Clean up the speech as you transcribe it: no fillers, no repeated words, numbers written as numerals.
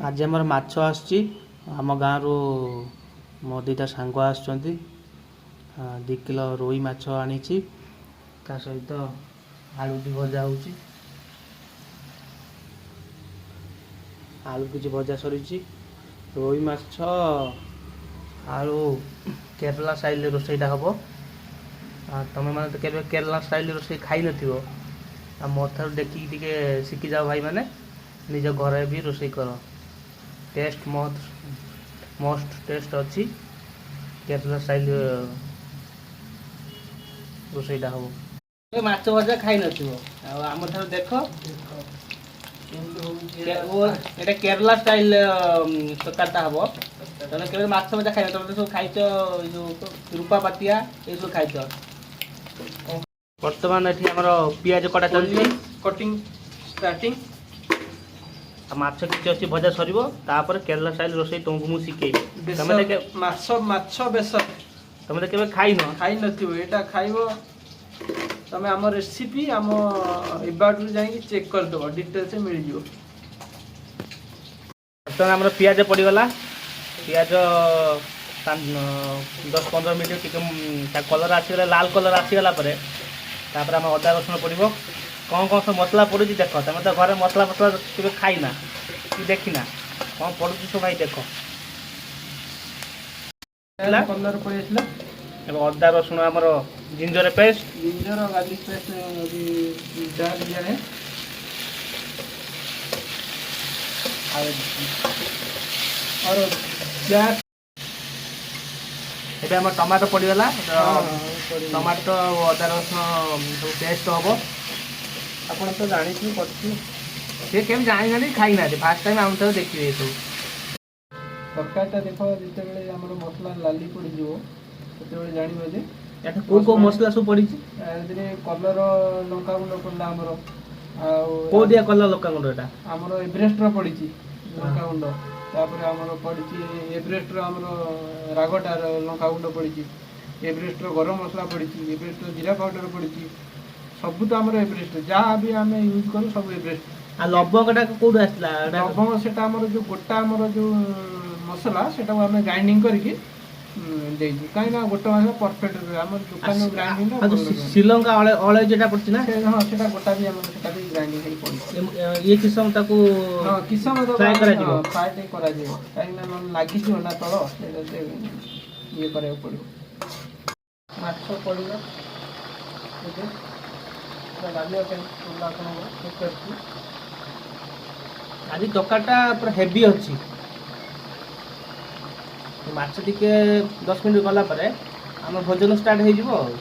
ଆଜି ଆମର ମାଛ ଆସୁଛି ଆମ ଗାଁରୁ। ମୋ ଦୁଇଟା ସାଙ୍ଗ ଆସୁଛନ୍ତି। 2 କିଲୋ ରୋହି ମାଛ ଆଣିଛି, ତା ସହିତ ଆଳୁ ବି ଭଜା ହେଉଛି। ଆଳୁ କିଛି ଭଜା ସରିଛି। ରୋହି ମାଛ ଆଳୁ କେରଲା ଷ୍ଟାଇଲରେ ରୋଷେଇଟା ହେବ। ତମେମାନେ ତ କେବେ କେରଲା ଷ୍ଟାଇଲରେ ରୋଷେଇ ଖାଇନଥିବ, ଆଉ ମୋ ଠାରୁ ଦେଖିକି ଟିକେ ଶିଖିଯାଅ ଭାଇମାନେ। ନିଜ ଘରେ ବି ରୋଷେଇ କର। ଟେଷ୍ଟ ମସ୍ତ ମସ୍ତ ଟେଷ୍ଟ ଅଛି। କେରଲା ଷ୍ଟାଇଲ ରୋଷେଇଟା ହେବ। ମାଛ ଭଜା ଖାଇନଥିବ, ଆଉ ଆମ ଠାରୁ ଦେଖ। କେମିତି ହଉଛି। ଏଇଟା କେରଲା ଷ୍ଟାଇଲ ତରକାରୀଟା ହବ। ତମେ କେବେ ମାଛ ଭଜା ଖାଇନ। ତମେ ତ ସବୁ ଖାଇଛ, ଏଇ ଯୋଉ ରୂପା ପାତିଆ ଏସବୁ ଖାଇଛ। ବର୍ତ୍ତମାନ ଏଠି ଆମର ପିଆଜ କଟା ଚାଲିଛି। Cutting starting. ଆଉ ମାଛ କିଛି ଅଛି, ଭଜା ସରିବ, ତାପରେ କେରଲା ଷ୍ଟାଇଲ ରୋଷେଇ ତମକୁ ମୁଁ ଶିଖେଇବି। ତମେ ତ ମାଛ ମାଛ ବେସର। ତମେ ତ କେବେ ଖାଇନ। ଖାଇ ନଥିବ, ଏଇଟା ଖାଇବ ତମେ। ଆମ ରେସିପି ଆମ ଏବାଉଟରୁ ଯାଇକି ଚେକ୍ କରିଦେବ, ଡିଟେଲ୍ସ ମିଳିଯିବ। ବର୍ତ୍ତମାନ ଆମର ପିଆଜ ପଡ଼ିଗଲା। ପିଆଜ 10-15 ମିନିଟ୍ ଟିକେ ତା କଲର୍ ଆସିଗଲା, ଲାଲ କଲର୍ ଆସିଗଲା ପରେ ତାପରେ ଆମେ ଅଦା ରସୁଣ ପଡ଼ିବ। କ'ଣ କ'ଣ ସବୁ ମସଲା ପଡ଼ୁଛି ଦେଖ। ତମେ ତ ଘରେ ମସଲା ଫସଲା କେବେ ଖାଇନା କି ଦେଖିନା। କ'ଣ ପଡ଼ୁଛି ସବୁ ଭାଇ ଦେଖ। ହେଲା। କଲର୍ ପଳେଇ ଆସିଲା। ଏବେ ଅଦା ରସୁଣ, ଆମର ଜିଞ୍ଜର ପେଷ୍ଟ। जिंजर और गार्लिक पेस्ट अभी डाल दिया है। ଆଉ और प्याज। ଏବେ ଆମର ଟମାଟୋ ପଡ଼ିଗଲା ତ। ଟମାଟୋ ଆଉ ଅଦା ରସୁଣ ସବୁ ପେଷ୍ଟ ହେବ। ଆପଣ ତ ଜାଣିଥିବେ, କରିଥିବେ। ସେ କେବେ ଜାଣିନାହାନ୍ତି, ଖାଇନାହାନ୍ତି। ଫାର୍ଷ୍ଟ ଟାଇମ୍ ଆମ ଠାରୁ ଦେଖିବେ ଏସବୁ। ତରକାରୀଟା ଦେଖ, ଯେତେବେଳେ ଆମର ମସଲା ଲାଲି ପଡ଼ିଯିବ, ସେତେବେଳେ ଜାଣିବ ଯେ ଏଠି କୋଉ କୋଉ ମସଲା ସବୁ ପଡ଼ିଛି? ଏଥିରେ କଲର ଲଙ୍କାଗୁଣ୍ଡ ପଡ଼ିଲା ଆମର ଆଉ କୋଉ ଦିଆ କଲର ଲଙ୍କାଗୁଣ୍ଡ ଏଟା? ଆମର ଏଭରେଷ୍ଟର ପଡ଼ିଛି ଲଙ୍କାଗୁଣ୍ଡ। ତାପରେ ଆମର ପଡ଼ିଛି ଏଭରେଷ୍ଟର ଆମର ରାଗଟାର ଲଙ୍କାଗୁଣ୍ଡ ପଡ଼ିଛି, ଏଭରେଷ୍ଟର ଗରମ ମସଲା ପଡ଼ିଛି, ଏଭରେଷ୍ଟର ଜିରା ପାଉଡ଼ର ପଡ଼ିଛି। ସବୁ ତ ଆମର ଏଭରେଷ୍ଟ। ଯାହା ବି ଆମେ ୟୁଜ୍ କରୁ, ସବୁ ଏଭରେଷ୍ଟ। ଆଉ ଲବଙ୍ଗଟା କୋଉଠୁ ଆସିଲା ଏଟା? ଲବଙ୍ଗ ସେଟା ଆମର ଯୋଉ ଗୋଟା ଆମର ଯୋଉ ମସଲା, ସେଟାକୁ ଆମେ ଗ୍ରାଇଣ୍ଡିଙ୍ଗ କରିକି ଦେଇଛୁ। କାହିଁକି ନା ଗୋଟା ମସଲା ପରଫେକ୍ଟ ରୁହେ। ଆମର ଦୋକାନରୁ ଗ୍ରାଇଣ୍ଡିଙ୍ଗ। ଆଉ ଯୋଉ ଶ୍ରୀଲଙ୍କା ଅଳେଇଚଟା ପଡ଼ିଛି ନା? ହଁ, ସେଟା ଗୋଟା ବି ଆମର ସେଟା ବି ଗ୍ରାଇଣ୍ଡିଙ୍ଗ ହେଇକି ପଡ଼ିଛି। ଇଏ କିସମ ତାକୁ ହଁ, କିସମ। ଫ୍ରାଏ କରାଯିବ? ଫ୍ରାଏ ଟିକେ କରାଯିବ, କାହିଁକି ନା ନହେଲେ ଲାଗିଯିବ ନା ତଳ। ସେଇଟା ଟିକେ ଇଏ କରିବାକୁ ପଡ଼ିବ। ମାଛ ପଡ଼ିବ ଏବେ। ପୁରା ଗାଳିବା ପାଇଁ ପଡ଼ିଲା ଆପଣଙ୍କର ତରକାରୀକୁ। ଆଜି ତରକାରୀଟା ପୁରା ହେଭି ଅଛି। ମାଛ ଟିକେ 10 ମିନିଟ୍ ଗଲା ପରେ ଆମ ଭୋଜନ ଷ୍ଟାର୍ଟ ହେଇଯିବ ଆଉ।